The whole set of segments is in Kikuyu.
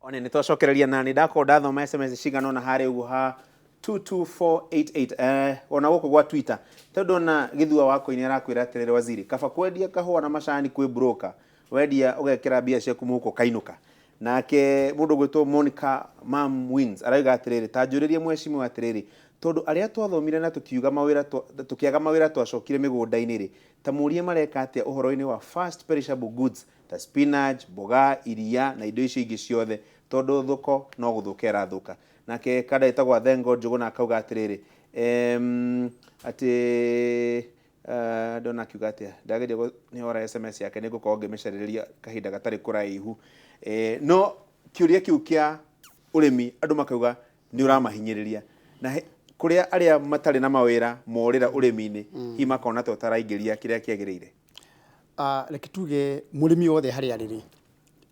One nĩ twacokereria na nĩ ndakorwo ndathoma SMS cigana ũna harĩa ũguo ha 22488, ona gũkũ gwa Twitter, tondũ ona Gĩthua Wakoini arakwĩra atĩrĩrĩ, waziri, kaba kwendia kahũa na macani kwĩ broker, wendia ũgekĩra mbia ciaku mũhuko kainũka. Nake mũndũ ũgwĩtwo Monica Mam Wins arauga atĩrĩrĩ, ta njũrĩrie mheshimiwa atĩrĩrĩ, tondũ arĩa twathomire na tũkiuga mawĩra tũkĩaga mawĩra twacokire mĩgũnda-inĩ rĩ, ta mũrie mareka atĩa ũhoro-inĩ wa fast perishable goods ta spinach, mboga, iria na indo icio ingĩ ciothe, tondũ thoko no gũthũka ĩrathũka. Nake kada ĩtagwo Athengo Njũgũna akauga atĩrĩrĩ, atĩ ndona akiuga atĩa, ndageria nĩhora SMS yake, nĩ ngũkorwo ngĩmĩcarĩrĩria kahinda gatarĩ kũraihu. No kĩũria kĩu kĩa ũrĩmi, andũ makauga nĩ ũramahinyĩrĩria na kũrĩa arĩa matarĩ na mawĩra morĩra ũrĩmi-inĩ, hihi makona ta ũtaraingĩria kĩrĩa kĩagĩrĩire. Reke tuge mũrĩmi wothe harĩa arĩ rĩ,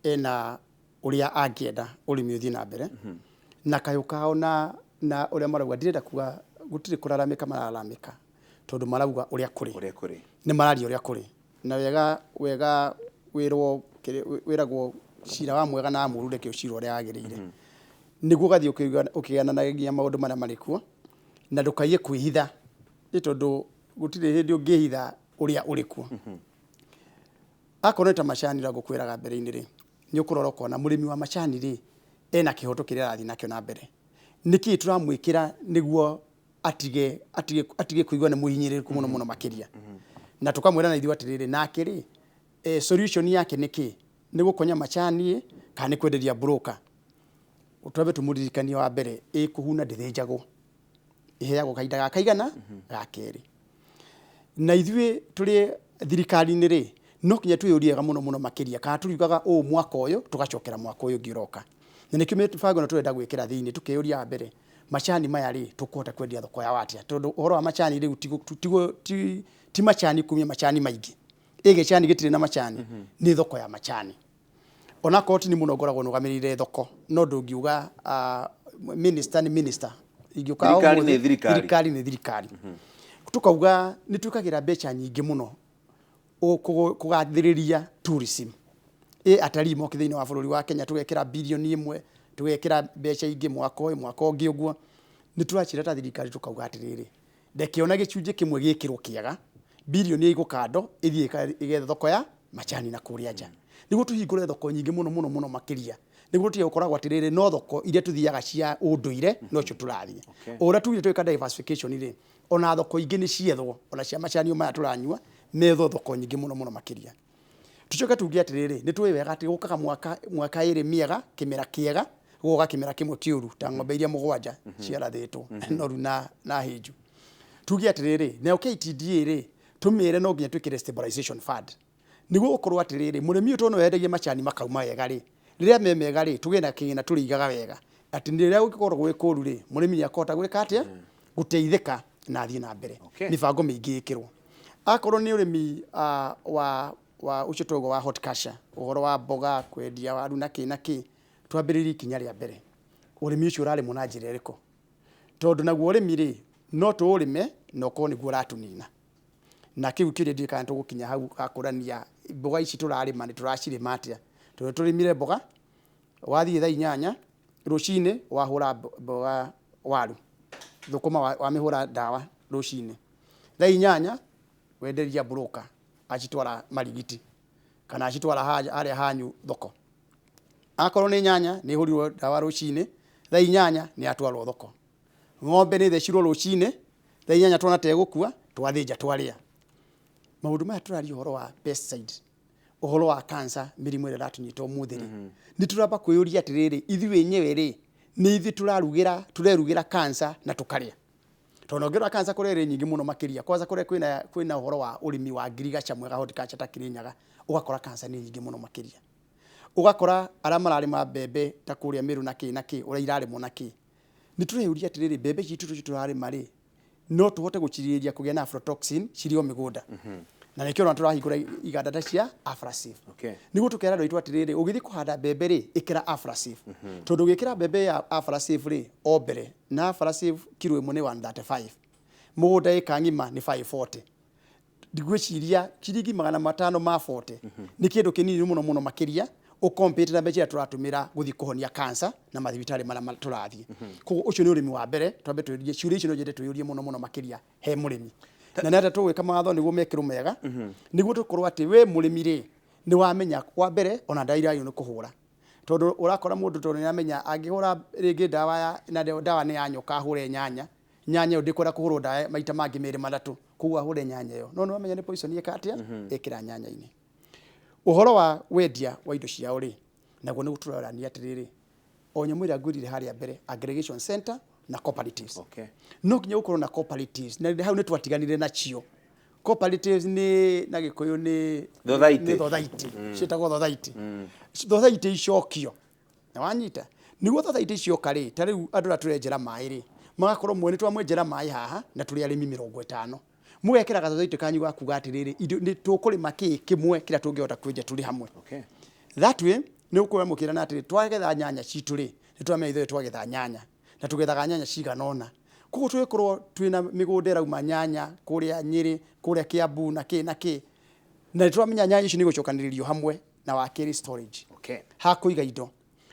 ena ũrĩa angĩenda ũrĩmi ũthiĩ na mbere na kayũ kao na ũrĩa marauga. Ndirenda kuga gũtirĩ kũraramĩka, marararamĩka tondũ marauga ũrĩa kũrĩ. Ũrĩa kũrĩ. Nĩ mararia ũrĩa kũrĩ na wega wega wĩrwo wĩragwo cira wa mwega na wa mũru, reke ũcirwo ũrĩa wagĩrĩire, nĩguo ũgathiĩ ũkĩgananagia maũndũ marĩa marĩ kuo na ndũkaiye kwĩhitha, nĩ tondũ gũtirĩ hĩndĩ ũngĩhitha ũrĩa ũrĩ kuo. Akorwo nĩ ta macani, ũrĩa ngũkwĩraga mbere-inĩ rĩ, nĩ ũkũrora ũkona mũrĩmi wa macani rĩ, ena kĩhoto kĩrĩa arathiĩ nakĩo na mbere. Nĩkĩ tũramwĩkĩra nĩguo atige kũigua nĩ mũhinyĩrĩrĩku mũno mũno makĩria? Na tũkamwĩra na ithuĩ atĩrĩrĩ, nake rĩ, solution yake nĩ kĩ? Nĩ gũkonya macani ĩ, kana nĩ kwenderia broker? Twambe tũmũririkanie wa mbere, ĩ kũhuna ndĩthĩnjagwo, ĩheagwo kahinda ga kaigana ga kerĩ. Na ithuĩ tũrĩ thirikari-inĩ rĩ, no kinya twĩyũrie wega mũno mũno makĩria kana tũriugaga ũũ mwaka ũyũ tũgacokera mwaka ũyũ ũngĩ ũroka. Na nĩkĩo mĩbango ĩno tũrenda gwĩkĩra thĩinĩ, tũkeyũria wa mbere, macani maya rĩ, tũkũhota kwendia thoko yao atĩa? Tondũ ũhoro wa macani rĩu ti macani kumia macani maingĩ, ĩ gĩcani gĩtirĩ na macani, nĩ thoko ya macani. Onakorwo ti ni mũno ngoragwo nũgamĩrĩire thoko, no ndũngiuga minister nĩ minister. Ingĩũka Thirikari nĩ ũmũthĩ, thirikari. Thirikari nĩ thirikari. Tũkauga nĩ twĩkagĩra mbeca nyingĩ mũno kũgathĩrĩria tourism, ĩ atarii moke thĩinĩ wa bũrũri wa Kenya, tũgekĩra birioni 1, tũgekĩra mbeca ingĩ mwaka ũyũ, mwaka ũngĩ ũguo. Nĩ tũracira ta thirikari tũkauga atĩrĩrĩ, reke ona gĩcunjĩ kĩmwe gĩkĩrwo kĩega, birioni ĩigwo kando, ĩthiĩ ĩgethe thoko ya macani na kũrĩa nja, nĩguo tũhingũre thoko nyingĩ mũno mũno mũno makĩria, nĩguo tũtige gũkoragwo atĩrĩrĩ, no thoko iria tũthiaga cia ũndũire nocio tũrathiĩ. O ũrĩa tugire twĩka diversification rĩ, ona thoko ingĩ nĩ ciethwo, ona cia macani o maya tũranyua methwo thoko nyingĩ mũno mũno makĩria. Tucoke tuge atĩrĩrĩ, nĩ tũĩ wega atĩ gũkaga mwaka mwaka ĩrĩ mĩega, kĩmera kĩega, gũgoka kĩmera kĩmwe kĩũru ta ng'ombe iria mũgwanja ciarathĩtwo noru na hĩnju. Tuge atĩrĩrĩ, nayo KTDA rĩ, tũmĩre no nginya twĩkĩre stabilization fund, nĩguo gũkorwo atĩrĩrĩ, mũrĩmi ũyũ tondũ nĩwe wendagia macani makauma wega rĩ, rĩrĩa me mega rĩ, tũgĩe na kĩgĩna tũrĩigaga wega, atĩ rĩrĩa gũngĩkorwo gwĩ kũru rĩ, mũrĩmi nĩ akũhota gwĩka atĩa? Gũteithĩka na athiĩ na mbere. Mĩbango mĩingĩ ĩkĩrwo. Akorwo nĩ ũrĩmi wa ũcio twauga wa horticulture, ũhoro wa mboga, kwendia waru na kĩ na kĩ, twambĩrĩrie ikinya rĩa mbere, ũrĩmi ũcio ũrarĩmwo na njĩra ĩrĩkũ? Tondũ naguo ũrĩmi rĩ, no tũũrĩme na ũkorwo nĩguo ũratũnina. Na kĩu kĩũria ndiũĩ kana tũgũkinya hau gakũrania mboga ici tũrarĩma nĩ tũracirĩma atĩa? Tondũ tũrĩmire mboga, wathiĩ thaa 8 rũcinĩ wahũra mboga, waru, thũkũma, wamĩhũra ndawa rũcinĩ, thaa 8 wenderia broker, acitwara Marigiti kana acitwara harĩa hanyu thoko. Akorwo nĩ nyanya, nĩ ihũrirwo ndawa rũcinĩ, thaa 8 nĩ yatwarwo thoko. Ng'ombe nĩ thecirwo rũcinĩ, thaa 8 tuona ta ĩgũkua, twathĩnja, twarĩa. Maũndũ maya tũraria ũhoro wa pesticide, ũhoro wa cancer, mĩrimũ ĩrĩa ĩratũnyita ũmũthĩ rĩ, nĩ tũramba kwĩyũria atĩrĩrĩ, ithuĩ enyewe rĩ, nĩ ithuĩ tũrarugĩra, tũrerugĩra cancer na tũkarĩa? Tondũ ũngĩrora cancer kũrĩa ĩrĩ nyingĩ mũno makĩria, kwanza kũrĩa kwĩna ũhoro wa ũrĩmi wa ngirigaca mwega, horticulture ta Kĩrĩnyaga, ũgakora cancer nĩ nyingĩ mũno makĩria. Ũgakora arĩa mararĩma mbembe ta kũrĩa Mĩrũ na kĩ na kĩ, ũrĩa irarĩmwo na kĩ, nĩ tũreyũria atĩrĩrĩ, mbembe citũ tũcio tũrarĩma rĩ, no tũhote gũcirĩrĩria kũgĩa na aflatoxin cirĩ o mĩgũnda? Na nĩkĩo ona tũrahingũra iganda ta cia Aflasafe, nĩguo tũkera andũ aitũ atĩrĩrĩ, ũgĩthiĩ kũhanda mbembe rĩ, ĩkĩra Aflasafe, tondũ ũgĩkĩra mbembe ya Aflasafe rĩ, o mbere na Aflasafe kiro 1 nĩ 135, mũgũnda ĩka ng'ima nĩ 540. Ndigwĩciria ciringi 540 nĩ kĩndũ kĩnini mũno mũno makĩria. Ũkompete na mbeca iria tũratũmĩra gũthiĩ kũhonia cancer na mathibitarĩ marĩa tũrathiĩ. Koguo ũcio nĩ ũrĩmi wa mbere twambe twĩrie ciũria icio, no nyende twĩyũrie mũno mũno makĩria he mũrĩmi. Na nĩ atĩa tũgwĩka mawatho nĩguo mekĩrwo mega, nĩguo tũkorwo atĩ we mũrĩmi rĩ, nĩ wamenya wa mbere ona ndawa iria wagĩrĩirwo nĩ kũhũra, tondũ ũrakora mũndũ, tondũ nĩ aramenya angĩhũra rĩngĩ ndawa ya na ndawa nĩ ya nyoka, ahũre nyanya, nyanya ĩyo ndĩkwenda kũhũrwo ndawa maita mangĩ merĩ matatũ, koguo ahũre nyanya ĩyo, no nĩ wamenya nĩ poison ĩka atĩa ĩkĩra nyanya-inĩ. Ũhoro wa wendia wa indo ciao rĩ, naguo nĩ tũrorania atĩrĩrĩ, o nyamũ ĩrĩa ngwĩrire harĩa mbere, aggregation center na cooperatives. No nginya gũkorwo na cooperatives, na hau nĩ twatiganire nacio. Cooperatives nĩ na Gĩkũyũ nĩ Thothaitĩ. Nĩ thothaitĩ, ciĩtagwo thothaitĩ. Thothaitĩ icokio na wanyita nĩguo thothaitĩ icioka rĩ, ta rĩu andũ arĩa tũrenjera maĩ rĩ, magakorwo mwe nĩ twamwenjera maĩ haha na tũrĩ arĩmi 50, mũgekĩra gathothaitĩ kanyu ga kuga atĩrĩrĩ, indo nĩ tũkũrĩma kĩĩ kĩmwe kĩrĩa tũngĩhota kwenja tũrĩ hamwe. That way nĩ ũkuona mũkĩrana atĩrĩ, twagetha nyanya citũ rĩ, nĩ twamenya ithuĩ twagetha nyanya na tũgethaga nyanya cigana ũna, koguo tũgĩkorwo twĩna mĩgũnda ĩrauma nyanya kũrĩa Nyĩrĩ, kũrĩa Kĩambu na kĩ na kĩ, na nĩ tũramenya nyanya icio nĩ igũcokanĩrĩrio hamwe. Na wa kerĩ, storage, ha kũiga indo,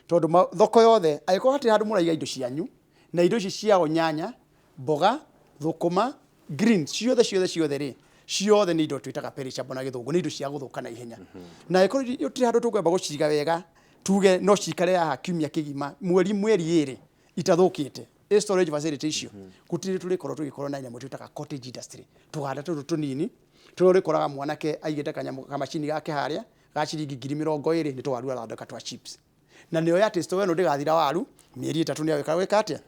tondũ thoko yothe angĩkorwo hatirĩ handũ mũraiga indo cianyu, na indo ici ciao nyanya, mboga, thũkũma, green ciothe ciothe ciothe rĩ, ciothe nĩ indo twĩtaga perishable na Gĩthũngũ, nĩ indo cia gũthũka na ihenya, na angĩkorwo gũtirĩ handũ tũkwamba gũciga wega, tuge no cikare haha kiumia kĩgima, mweri, mweri ĩrĩ itathũkĩte, ĩ storage facility icio gũtirĩ, tũrĩkorwo tũgĩkorwo na nyamũ twĩtaga cottage industry, tũganda tũtũ tũnini tũrĩa ũrĩkoraga mwanake aigĩte kanyamũ kamacini gake harĩa ga ciringi 20,000, nĩ tũwaru arathondeka twa chips, na nĩoĩ atĩ store ĩno ndĩgathira waru mĩeri 3. Nĩ agwĩka gwĩka atĩa?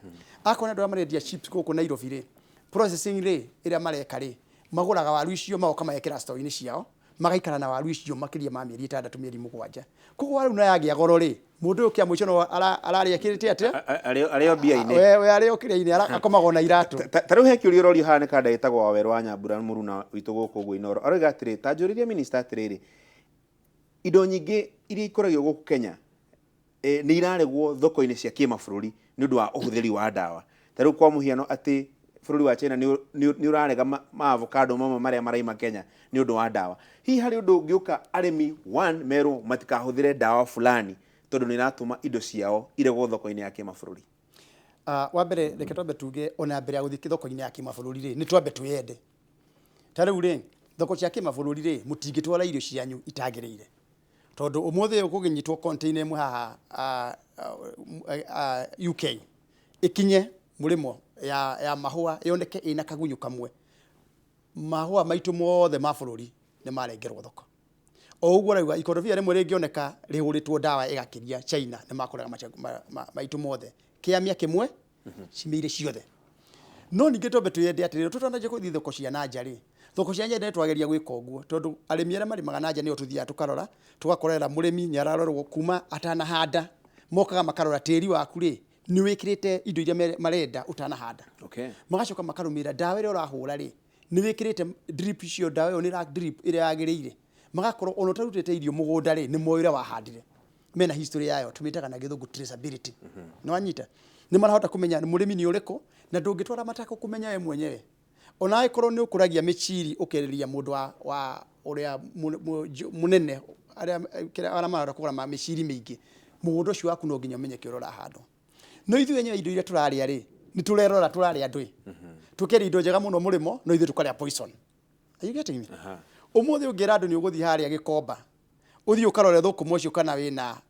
Akorwo nĩ andũ arĩa marendia chips gũkũ Nairobi rĩ, processing rĩ, ĩrĩa mareka rĩ, magũraga waru icio, magoka magekĩra store-inĩ ciao, magaikara na waru icio makĩria ma mĩeri 6, mĩeri 7. Koguo waru na yagĩa goro rĩ, mũndũ ũyũ kĩa mũico no ararĩa kĩrĩte atĩa? Arĩo mbia-inĩ. We arĩo kĩrĩa-inĩ, akomagwo na iratũ. Ta rĩu he kĩũria ũrorio haha nĩ kanda ĩtagwo Wawerũ wa Nyambura, mũruna witũ gũkũ ũguo Inooro. Aroiga atĩrĩ, ta njũrĩrie minister atĩrĩrĩ, indo nyingĩ iria ikũragio gũkũ Kenya nĩ iraregwo thoko-inĩ cia kĩmabũrũri nĩ ũndũ wa ũhũthĩri wa ndawa. Ta rĩu kwa mũhiano atĩ bũrũri wa China nĩ ũrarega ma avocado mamwe marĩa maraima Kenya nĩ ũndũ wa ndawa. Hihi harĩ ũndũ ũngĩũka arĩmi one merwo matikahũthĩre ndawa fulani tondũ nĩ iratũma indo ciao iregwo thoko-inĩ ya kĩmabũrũri? Wa mbere, reke twambe tuge, ona mbere ya gũthiĩ thoko-inĩ ya kĩmabũrũri rĩ, nĩ twambe twĩyende. Ta rĩu rĩ, thoko cia kĩmabũrũri rĩ, mũtingĩtwara irio cianyu itagĩrĩire, tondũ ũmũthĩ ũyũ kũngĩnyitwo container ĩmwe haha UK ĩkinye mũrĩmo ya mahũa yoneke ĩna kagunyũ kamwe, mahũa maitũ mothe ma bũrũri nĩ marengerwo thoko. O ũguo rauga, ikorobia rĩmwe rĩngĩoneka rĩhũrĩtwo ndawa ĩgakĩria China, nĩ makũrega maitũ mothe kĩamia kĩmwe cimĩire ciothe. No ningĩ twambe twĩyende atĩrĩrĩ, tũtananjia gũthiĩ thoko cia na nja rĩ, thoko cia nja nĩ twageria gwĩka ũguo, tondũ arĩmi arĩa marĩmaga na nja nĩo tũthiaga tũkarora, tũgakorera mũrĩmi nĩ ararorwo kuma atanahanda, mokaga makarora tĩri waku rĩ, nĩ wĩkĩrĩte indo iria marenda ũtanahanda. Magacoka makarũmĩrĩra ndawa ĩrĩa ũrahũra rĩ, nĩ wĩkĩrĩte drip icio, ndawa ĩyo nĩ ĩra drip ĩrĩa yagĩrĩire. Magakorwo ona ũtarutĩte irio mũgũnda rĩ, nĩ moĩ ũrĩa wahandire, mena history yayo, tũmĩtaga na Gĩthũngũ traceability. Nĩ wanyita? Nĩ marahota kũmenya mũrĩmi nĩ ũrĩkũ, na ndũngĩtwara matako kũmenya we mwenyewe. Ona angĩkorwo nĩ ũkũragia mĩciri, ũkereria mũndũ wa ũrĩa mũnene, arĩa arĩa marahota kũgũra mĩciri mĩingĩ, mũgũnda ũcio waku no nginya ũmenyeke ũrĩa ũrahandwo. No ithuĩ enyewe indo iria tũrarĩa rĩ, nĩ tũrerora tũrarĩa andũ ĩ, tũkeria indo njega mũno mũrĩmo, no ithuĩ tũkarĩa poison. Are you getting me? Ũmũthĩ ũngĩra andũ nĩ ũgũthiĩ harĩa Gĩkomba, ũthiĩ ũkarore thũkũma ũcio kana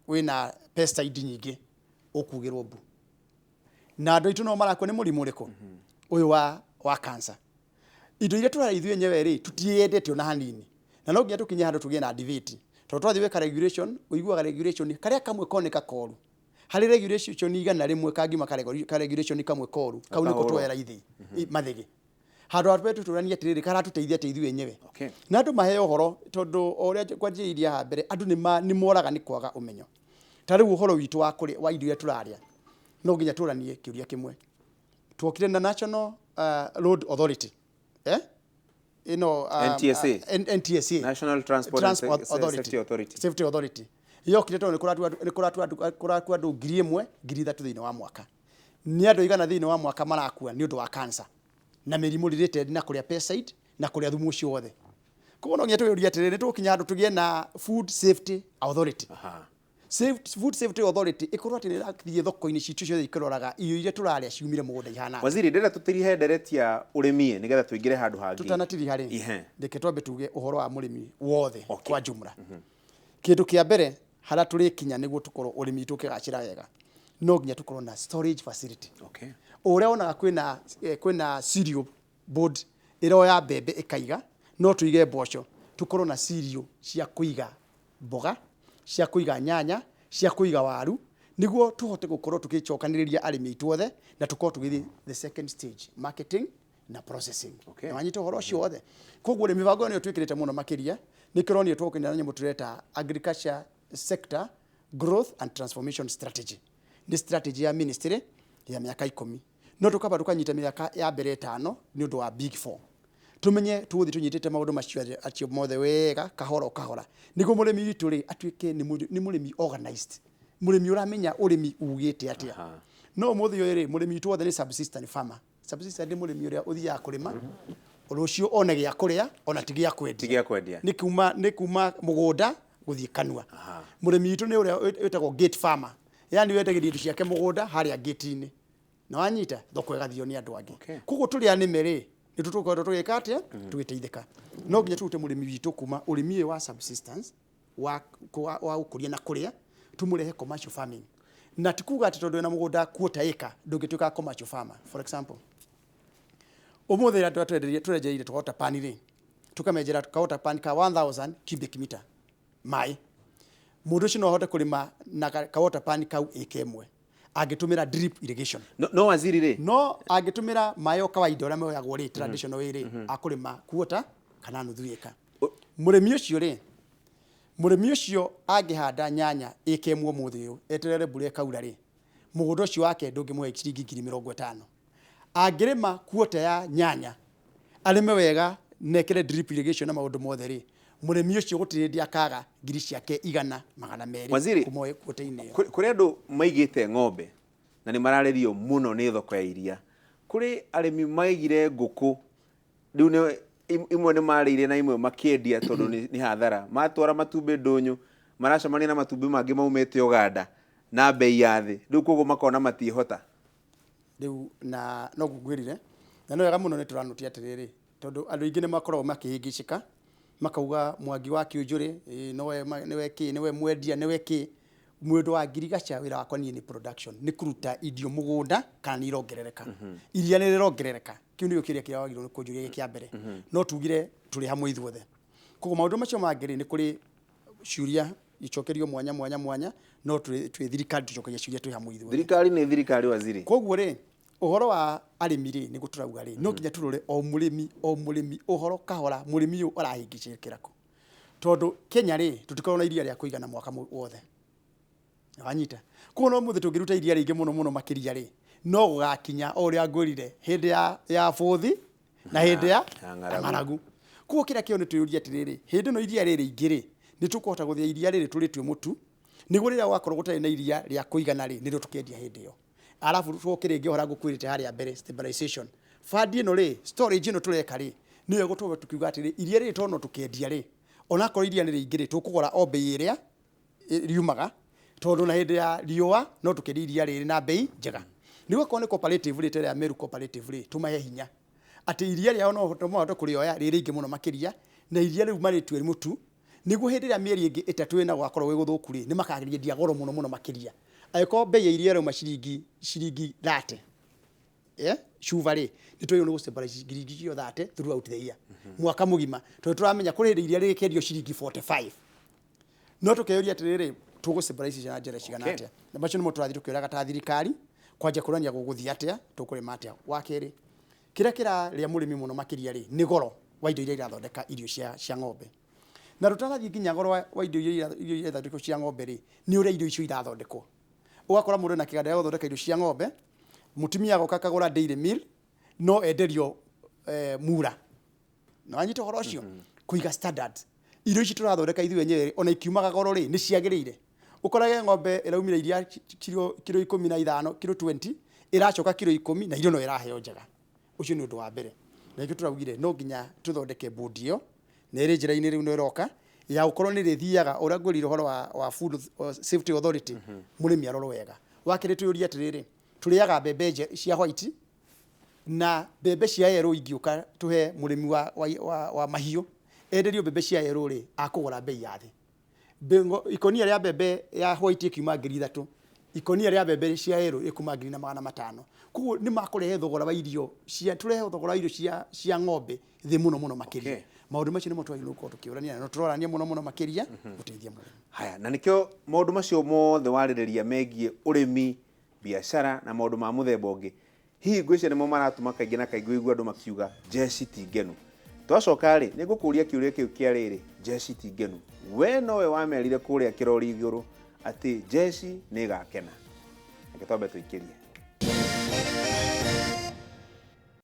wĩna pesticide nyingĩ, ũkugĩrwo mbu. Na andũ aitũ no marakua nĩ mũrimũ ũrĩkũ ũyũ wa cancer. Indo iria tũrarĩa ithuĩ enyewe rĩ, tutiendete ona hanini, na no nginya tũkinye handũ tũgĩe na debate, tondũ twathiĩ gwĩka regulation, ũiguaga regulation karĩa kamwe koneka koru harĩ regulation 100 kangiuma ka regulation kamwe koru kau nĩko Gakahũrwo. Twoera ithĩ mathĩgĩ handũ ha twambe tũtũranie atĩrĩrĩ, karatũteithia atĩ ithuĩ enyewe na andũ maheo ũhoro, tondũ o ũrĩa kwanjĩrĩirie haha mbere, andũ nĩ moraga nĩ kwaga ũmenyo. Ta rĩu ũhoro witũ wa kũrĩa, wa indo iria tũrarĩa, no nginya tũranie kĩũria kĩmwe. Tuokire na National Road Authority, eh? Ĩno NTSA. NTSA. National Transport and Transport Authority. Safety Authority. Safety Authority yokire tondũ nĩ kũrakua andũ 1,000, 3,000 thĩinĩ wa mwaka. Nĩ andũ aigana thĩinĩ wa mwaka marakua nĩ ũndũ wa cancer na mĩrimũ related na kũrĩa pesticide na kũrĩa thumu ũcio wothe? Koguo no nginya twĩyũrie atĩrĩrĩ, nĩ tũgũkinya handũ tũgĩe na Food Safety Authority. Food Safety Authority ĩkorwo atĩ nĩ ĩrathiĩ thoko-inĩ citũ ciothe ikĩroraga irio iria tũrarĩa ciumire mũgũnda ihana atĩa. Waziri, ndĩrenda tũtirihe ndereti ya ũrĩmi nĩgetha tũingĩre handũ hangĩ. Tũtanatiriha rĩ, Ihe. reke twambe tuge ũhoro wa mũrĩmi wothe. Okay. Kwa jumla, kĩndũ kĩa mbere harĩa tũrĩkinya nĩguo tũkorwo ũrĩmi witũ ũkĩgacĩra wega, no nginya tũkorwo na storage facility. Ũrĩa wonaga kwĩna cereal board ĩroya mbembe ĩkaiga, no tũige mboco, tũkorwo na cereal cia kũiga mboga, cia kũiga nyanya, cia kũiga waru, nĩguo tũhote gũkorwo tũgĩcokanĩrĩria arĩmi aitũ othe na tũkorwo tũgĩthiĩ the second stage, marketing na processing. Nĩwanyita ũhoro ũcio wothe? Koguo rĩ, mĩbango ĩyo nĩyo twĩkĩrĩte mũno makĩria, nĩkĩronio tũgũkinya na nyamũ tũreta agriculture sector growth and transformation strategy. Nĩ strategy ya ministry ya mĩaka 10, no tũkamba tũkanyita mĩaka ya mbere 5 nĩ ũndũ wa big four, tumenye tũgũthiĩ tũnyitĩte maũndũ macio acio mothe wega kahora o kahora, nĩguo mũrĩmi witũ rĩ atuĩke nĩ mũrĩmi organized, mũrĩmi ũramenya ũrĩmi ugĩte atĩa. No ũmũthĩ ũyũ rĩ, mũrĩmi witũ wothe nĩ subsistence farmer. Subsistence nĩ mũrĩmi ũrĩa ũthiaga kũrĩma rũciũ one gĩa kũrĩa, ona ti gĩa kwendia. Ti gĩa kwendia. Nĩ kuma mũgũnda gũthiĩ kanua. Mũrĩmi witũ nĩ ũrĩa wĩtagwo gate farmer, yani wendagĩria indo ciake mũgũnda harĩa gate-inĩ, na wanyita thoko ĩgathio nĩ andũ angĩ. Koguo tũrĩ anĩme rĩ, nĩ tũgũkorwo tũgĩka atĩa? Tũgĩteithĩka. No nginya tũrute mũrĩmi witũ kuma ũrĩmi ũyũ wa subsistence wa gũkũria na kũrĩa, tũmũrehe commercial farming. Na ti kuga atĩ tondũ wĩna mũgũnda quarter acre ndũngĩtuĩka commercial farmer. For example, ũmũthĩ andũ arĩa tũrenjeire tũgota pan rĩ, tũkamenjera ka pan ka 1000 cubic meter maĩ, mũndũ ũcio no ahote kũrĩma na ka water pan kau ĩka ĩmwe angĩtũmĩra drip irrigation. No waziri rĩ, No angĩtũmĩra maĩ o kawaida ũrĩa moyagwo rĩ, traditional way rĩ, akũrĩma quarter kana nuthu ĩka. Mũrĩmi ũcio rĩ, mũrĩmi ũcio angĩhanda nyanya ĩka ĩmwe ũmũthĩ ũyũ, eterere mbura ĩkaura rĩ, mũgũnda ũcio wake ndũngĩmũhe ciringi 50,000. Angĩrĩma quarter ya nyanya, arĩme wega na ekĩre drip irrigation na maũndũ mothe rĩ, mũrĩmi ũcio gũtirĩ hĩndĩ akaga ngiri ciake igana magana merĩ Waziri, kuma quarter-inĩ ĩyo. Kũrĩ andũ maigĩte ng'ombe na nĩ mararĩrio mũno nĩ thoko ya iria. Kũrĩ arĩmi maigire ngũkũ, rĩu nĩ imwe nĩ marĩire na imwe makĩendia tondũ nĩ hathara. Matwara matumbĩ ndũnyũ, maracemania na matumbĩ mangĩ maumĩte Uganda na bei ya thĩ, rĩu koguo makona matiĩhota. Rĩu na no ngwĩrire na no wega mũno nĩ tũranutia atĩrĩrĩ, tondũ andũ aingĩ nĩ makoragwo makĩhĩngĩcĩka makauga Mwangi wa Kĩũnjũrĩ nowe nĩwe kĩ, nĩwe mwendia, nĩwe kĩ. Mũndũ wa ngirigaca, wĩra wakwa niĩ nĩ production, nĩ kũruta irio mũgũnda kana nĩ irongerereka, iria nĩ rĩrongerereka. Kĩu nĩkĩo kĩrĩa kĩrĩa wagĩrĩirwo nĩ kũnjũria gĩ kĩa mbere. No tugire tũrĩ hamwe ithuothe. Koguo maũndũ macio mangĩ rĩ, nĩ kũrĩ ciũria icokerio mwanya mwanya mwanya, no twĩ thirikari tũcokagia ciũria twĩ hamwe ithuothe. Thirikari nĩ thirikari, waziri. Koguo rĩ, ũhoro wa arĩmi rĩ, nĩguo tũrauga rĩ, no nginya tũrore o mũrĩmi o mũrĩmi ũhoro kahora, mũrĩmi ũyũ arahĩngĩcĩkĩra kũ, tondũ Kenya rĩ, tũtikoragwo na iria rĩa kũigana mwaka wothe. Wanyita? Koguo no mũthĩ tũngĩruta iria rĩingĩ mũno mũno makĩria rĩ, no gũgakinya o ũrĩa ngwĩrire hĩndĩ ya bũthi na hĩndĩ ya Ya ng'aragu. Ng'aragu. Koguo kĩrĩa kĩo nĩ twĩyũrie atĩrĩrĩ, hĩndĩ ĩno iria rĩrĩ ingĩ rĩ, nĩ tũkũhota gũthĩa iria rĩrĩ tũrĩtue mũtu, nĩguo rĩrĩa gwakorwo gũtarĩ na iria rĩa kũigana rĩ, nĩrĩo tũkendia hĩndĩ ĩyo. Arabu tũke rĩngĩ ũhoro ngũkwĩrĩte harĩa mbere, stabilization fund ĩno rĩ, storage ĩno tũreka rĩ, nĩyo ĩgũtũma tukiuga atĩrĩ, iria rĩrĩ tondũ no tũkendia rĩ, onakorwo iria nĩ rĩingĩ rĩ, tũkũgũra o bei ĩrĩa riumaga, tondũ na hĩndĩ ya riũa no tũkendie iria rĩrĩ na bei njega. Nĩguo akorwo nĩ cooperative rĩ, ta ĩrĩa ya Meru Cooperative rĩ, tũmahe hinya atĩ iria rĩao no mahote kũrĩoya rĩ rĩingĩ mũno makĩria, na iria rĩu marĩtue mũtu, nĩguo hĩndĩ ĩrĩa mĩeri ĩngĩ 3 ĩna gwakorwo gwĩ gũthũku rĩ, nĩ makarĩendia goro mũno mũno makĩria. Angĩkorwo bei ya iria rĩauma ciringi 30 cuba rĩ, nĩ twagĩrĩirwo nĩ gũ-stabilize ciringi icio 30 throughout the year, mwaka mũgima, tondũ tũramenya kũrĩ hĩndĩ iria rĩkĩendio ciringi 45. No tũkeyũria atĩrĩrĩ, tũgũ-stabilize na njĩra cigana atĩa? Na macio nĩmo tũrathiĩ tũkĩoraga ta thirikari, kwanja kũrania gũgũthiĩ atĩa, tũkũrĩma atĩa. Wa kerĩ, kĩrĩa kĩrarĩa mũrĩmi mũno makĩria rĩ, nĩ goro wa indo iria irathondeka irio cia ng'ombe. Na tũtanathiĩ nginya goro wa indo iria irathondekwo cia ng'ombe rĩ, nĩ ũrĩa irio icio irathondekwo. Ũgakora mũndũ ena kĩganda gĩa gũthondeka irio cia ng'ombe, mũtumia agoka akagũra dairy meal, no enderio mura. Na wanyita ũhoro ũcio? Kũiga standard. Irio ici tũrathondeka ithuĩ enyewe, ona ikiumaga goro rĩ, nĩ ciagĩrĩire. Ũkorage ng'ombe ĩraumire iria kiro 15, kiro 20, ĩracoka kiro 10, na irio no ĩraheo njega. Ũcio nĩ ũndũ wa mbere. Na nĩkĩo tũraugire no nginya tũthondeke board ĩyo, na ĩrĩ njĩra-inĩ rĩu no ĩroka, Ya gũkorwo nĩ rĩthiaga ũrĩa ngwĩrire ũhoro wa Food Safety Authority, mũrĩmi arorwo wega. Wa kerĩ, twĩyũrie atĩrĩrĩ, tũrĩaga mbembe cia white na mbembe cia yellow ingĩũka tũhe mũrĩmi wa mahiũ enderio mbembe cia yellow rĩ, akũgũra bei ya thĩ. Ikonia rĩa mbembe ya white ĩkiuma 3000, ikonia rĩa mbembe cia yellow ĩkuma 1500. Koguo nĩ makũrehe thogora wa irio cia tũrehe thogora wa irio cia ng'ombe thĩ mũno mũno makĩria. Maũndũ macio nĩmo twagĩrĩirwo gũkorwo tũkĩũrania na tũrorania mũno mũno makĩria gũteithia mũrĩmi. Haya, na nĩkĩo maũndũ macio mothe warĩrĩria megiĩ ũrĩmi, biacara na maũndũ ma mũthemba ũngĩ, hihi ngwĩciria nĩmo maratũma kaingĩ na kaingĩ ũigue andũ makiuga jeshi ti ngenu. Twacoka rĩ, nĩ ngũkũria kĩũria kĩu kĩa rĩrĩ, jeshi ti ngenu, we nowe wamerire kũrĩa kĩrori igũrũ atĩ jeshi nĩ ĩgakena. Reke twambe tũikĩrie.